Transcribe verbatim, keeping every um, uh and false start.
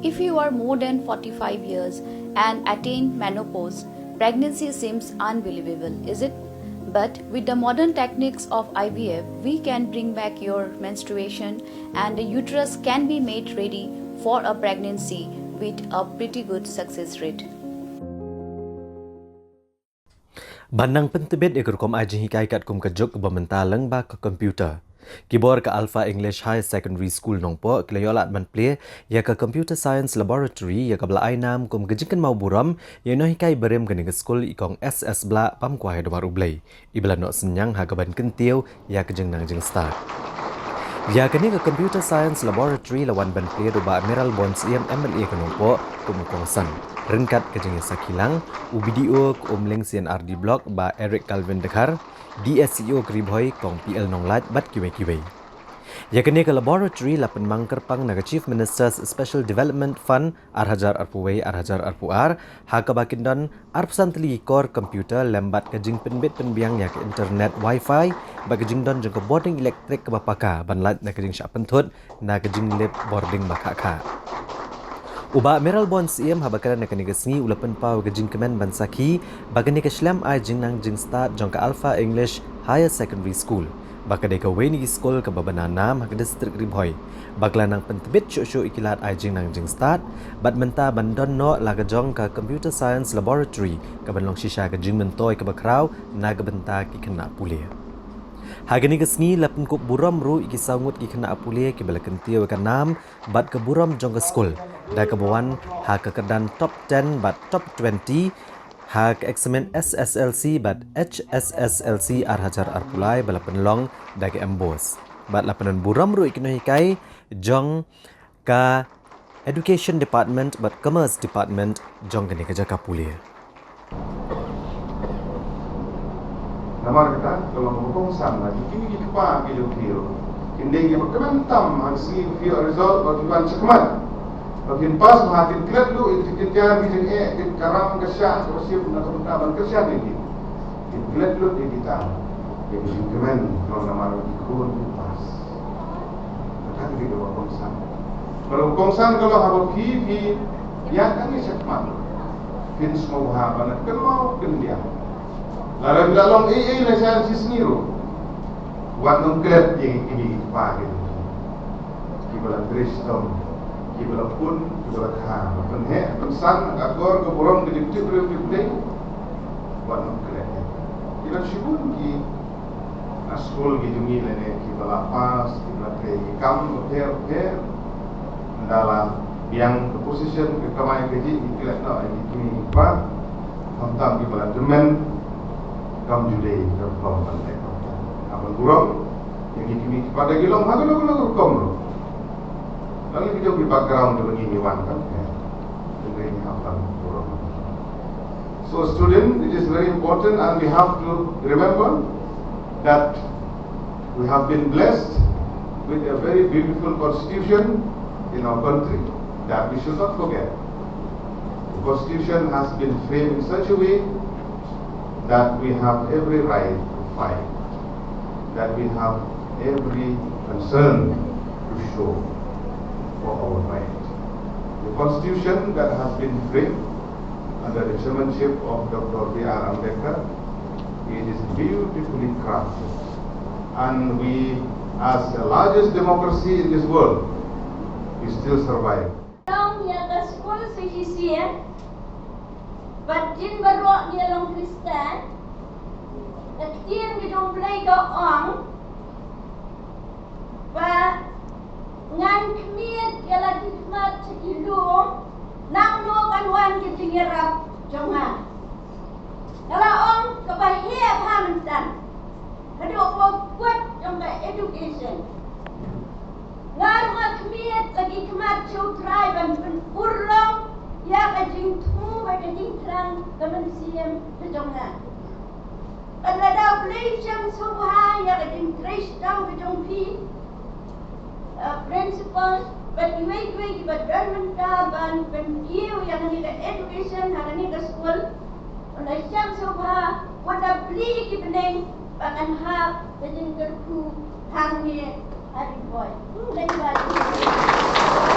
If you are more than forty-five years and attain menopause, pregnancy seems unbelievable, is it? But with the modern techniques of I V F, we can bring back your menstruation and the uterus can be made ready for a pregnancy with a pretty good success rate. Ban nang pyntbit ïa ka rukom ai jinghikai katkum ka juk ba mynta lyngba ka computer. Ki bor ka Alpha English Higher Secondary School Nongpoh ki la ïoh lad ban plie ïa ka Computer Science Laboratory ïa kaba la ai nam kum ka jingkynmaw burom ïa i nonghikai barim kane ka skul i Kong S S Blah Pamkwai Dwar U Blei. I ba la noh synñiang ha kaban kyntiew ïa ka jingnang jingstad. Ïa kane ka Computer Science Laboratory la wan ban plie da u Bah Mayralborn Syiem M L A ka Nongpoh kum u kongsan. Ryngkat ka jingïasakhi lang, u B D O ka Umling C and R D Block Bah Eric Calvin Dkhar, D S E O ka Ri Bhoi Kong P L Nonglait bad kiwei kiwei. Ïa kane ka laboratory la pynmang kyrpang na ka Chief Minister's Special Development Fund ar hajar arphew wei ar hajar arphew ar, ha kaba kin don arphew san tylli ki kor computer lem bad ka jingpynbit pynbiang ïa ka internet wifi bad ka jingdon jong ka bording elektrik kaba paka ban lait na ka jingshah pynthut na ka jinglip bording ba khah khah. U Bah Mayralborn Syiem haba kren ha kane ka sngi u la pynpaw ka jingkmen ban sakhi ba kane ka shlem ai jingnang jingstad jong ka Alpha English Higher Secondary School ba ka dei kawei na ki skul kaba bna nam ha ka district Ri Bhoi. Ba ka la nang pyntbit shuh shuh ïa ki lad ai jingnang jingstad bad mynta ban don noh la ka jong ka Computer Science Laboratory kaban long shisha ka jingmyntoi kaba khraw na ka bynta ki khynnah pule. Ha kane ka sngi la pynkup burom ruh ïa ki saw ngut ki khynnah pule kiba la kyntiew ïa ka nam bad ka burom jong ka skul da kaba wan ha ka kyrdan top ten bad top twenty ha ka eksamin S S L C bad H S S L C ar hajar arphew lai ba la pynlong da ka MBOSE. Bad la pynburom ruh ïa ki nonghikai jong ka Education Department bad Commerce Department jong kane ka jaka pule. Namar kata, ka long ba kongsan la ki kmie ki kpa ki jong phi ruh kin dei kiba kmen tam ha ka sngi ba phi ïoh result ba phi wan shakhmat. Ba phin pass, ba kin klet lut ïa ki tiar ki jingeh, ki karam ka shah kaba shim na ka bynta ban kyrshan ïa ki. Kin klet lut ïa kita. Ïa ki jingkmen ka long namar ba ki khun ki pass. Kata ka dei kaba kongsan. Bad kaba kongsan ka long haba phi phi ïaid hangne shakhmat, phin sngewbha ban kynmaw kyndiang. Lada phi la long ei ei lashai shi sngi ruh, wat nym klet ïa ngi kine ki kpa ki jong phi kiba la trei shitom, kiba la pun, kiba la kha, la pynheh pynsan ha ka akor ka burom ka jingtip briew tip Blei. Wat nym klet ïa ki. Ki don shibun ki na skul ki jong ngi lane kiba la pass, kiba la trei ki kam bapher bapher. Ynda la biang ka position ka kamai kajih, ngi klet noh ïa ki kmie ki kpa, khamtam kiba la tymmen kam ju dei ka rukom ban leh. Nga ban burom ïa ki kmie ki kpa da ki long ha kano kano ka rukom ruh. Tang ïa ki jong ki background kiba ngi ngi wan kan. Hynrei ngi hap ban burom. So student, it is very important and we have to remember that we have been blessed with a very beautiful constitution in our country that we should not forget. The constitution has been framed in such a way that we have every right to fight, that we have every concern to show for our right. The constitution that has been framed under the chairmanship of Doctor B R Ambedkar, it is beautifully crafted. And we, as the largest democracy in this world, we still survive. Long ïa ka skul shisien, bad jin baroh ngi long Khristan, ka ktien ka jong U Blei ka ong, ba ngan khmied ïa la ki khmat sha ki lum, nangno kan wan ka jingïarap jong nga. Nga la ong kaba heh bha mynta. Haduh ka kut jong ka education. Nga ruh nga khmied la ki khmat sha U Trai ban pynurlong ïa ka jingthmu bad ka jingthrang ka mynsiem ka jong nga. Bad lada U Blei u shem sngewbha ïa ka jingtrei shitom ka jong phi, uh, principal bad kiwei kiwei kiba don mynta ban pynkiew ïa kane ka education ha kane ka skul, un da shem sngewbha, un da plie ki bneng ba kan hap ka jingkyrkhu hangne ha Ri Bhoi. Thank you very much.